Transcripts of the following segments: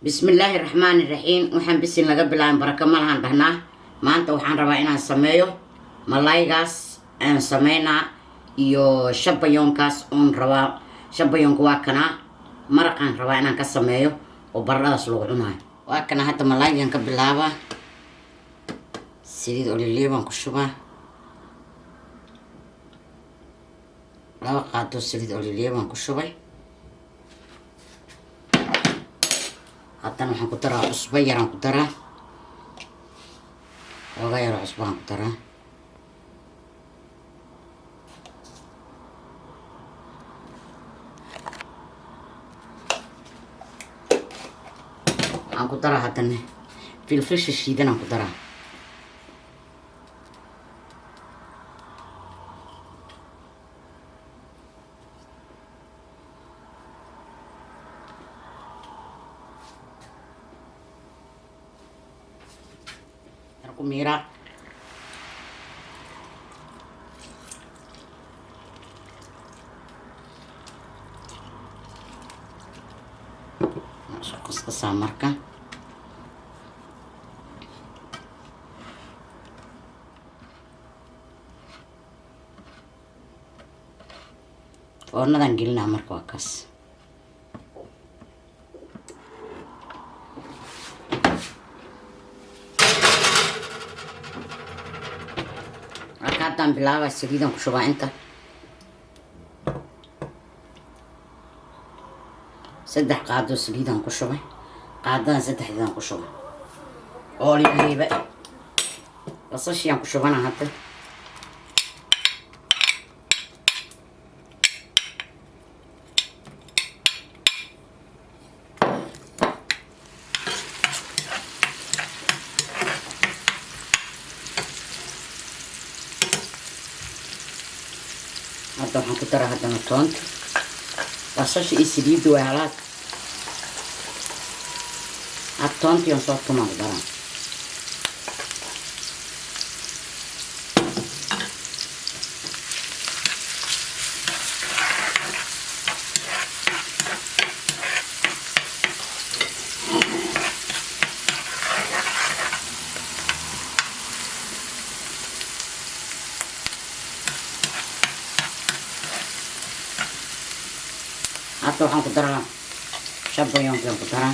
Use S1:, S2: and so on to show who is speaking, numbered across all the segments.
S1: Bismillaahi raxmaani raxiim. Waxaan bisin laga bilaabin baraka ma lahan dhahnaa. Maanta waxaan rabaa inaan sameeyo malaygaas aan sameynaa iyo shabayoonkaas oon rabaa. Shabayoonka waa kanaa, maraqaan rabaa inaan ka sameeyo oo baradhadaas lagu cunaayo. Waa kana. Hadda malaygan ka bilaabaa. Saliid oliliya baan ku shubaa, 2 qaado saliid oliliya baan ku shubay. Haddana waxaan ku daraa cusbo yaraan ku daraa, xoogaa yaroo cusbaan ku daraa. Waxaan ku daraa haddana filfisha shiidanaan ku daraa. Ku miiraa. Isku qasqasaa marka. Foornadan gelinaa marka, waa kaas. Marka haddaan bilaabaa, saliidan ku shubaa inta, 3 qaado saliidan ku shubay, qaadadan saddexdeedan ku shubay ooliliiba. Basashiyaan ku shubana hadda. Hadda waxaan ku daraa haddana toonta. Basasha iyo saliidda waa halaag. Had toontiian soo tumaan ku daraa. Hadda waxaan ku daraa shabayoonkian ku daraa.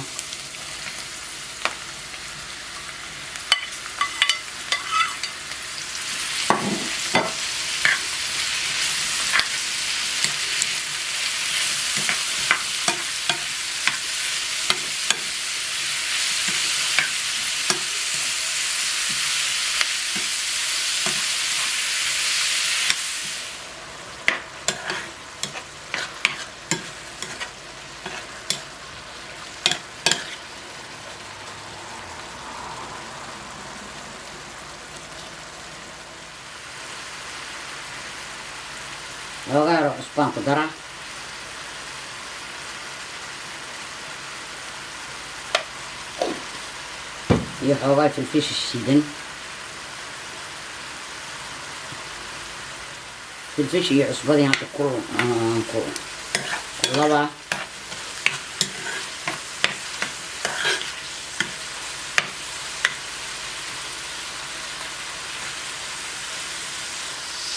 S1: Xoogaa yaro cusbaan ku daraa iyo xoogaa filfisha shiidan. Filfish iyo cusbadii hadda ku labaa.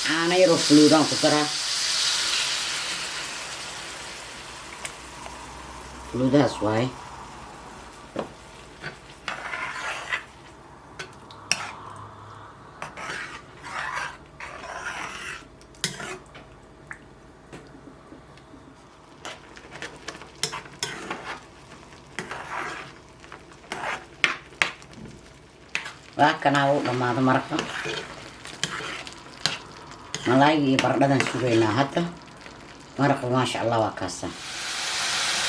S1: Caano yaroo fuluudaan ku daraa, fuluudahaas waaye. Waa kanaa, u dhammaado maraqa. Malaayga iyo baradhadan sugaynaa hadda. Maraqa maasha Allah waa kaasa.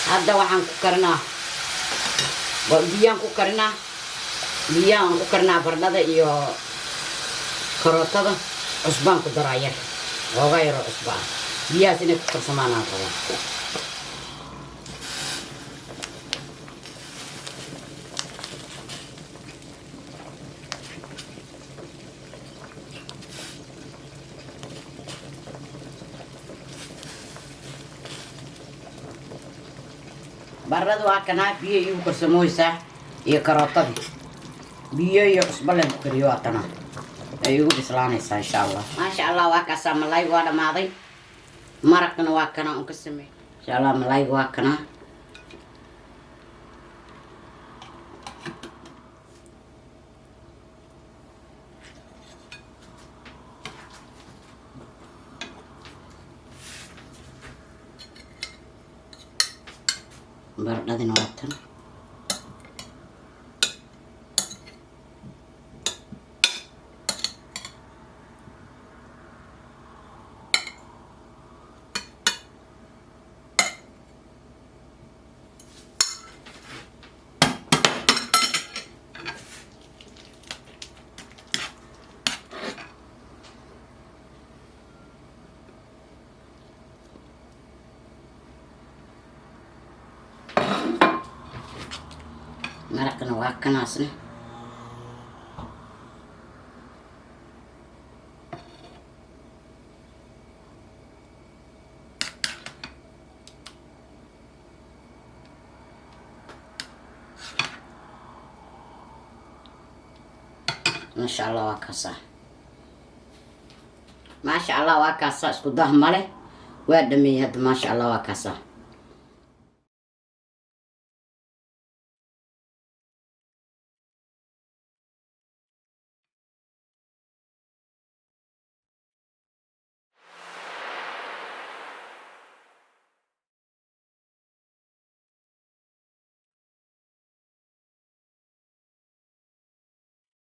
S1: Hadda waxaan ku karinaa biyaan ku karinaa, biyaan ku karinaa baradhada iyo karootada. Cusbaan ku daraa yar, xoogaa yaroo cusba ah. Biyahaas inay ku karsamaan aan rabaa. Baradhada waa kanaa, biyo iigu karsamooysaa iyo karootadii. Biyo iyo cusbo leen ku kariyo, waa tanaa, ay igu bislaanaysaa insha Allah. Maasha Allah, waa kaasaa, malayga waa dhamaaday, maraqna waa kanaa un ka sameey insha Allah. Malayga waa kanaa. Baradhadina waa tan. Maraqna waa kanaasna. Maasha Allah, waa kaasaa. Maasha Allah, waa kaasaa. Isku dah male, waa dhameeyey hadda. Maasha Allah, waa kaasaa.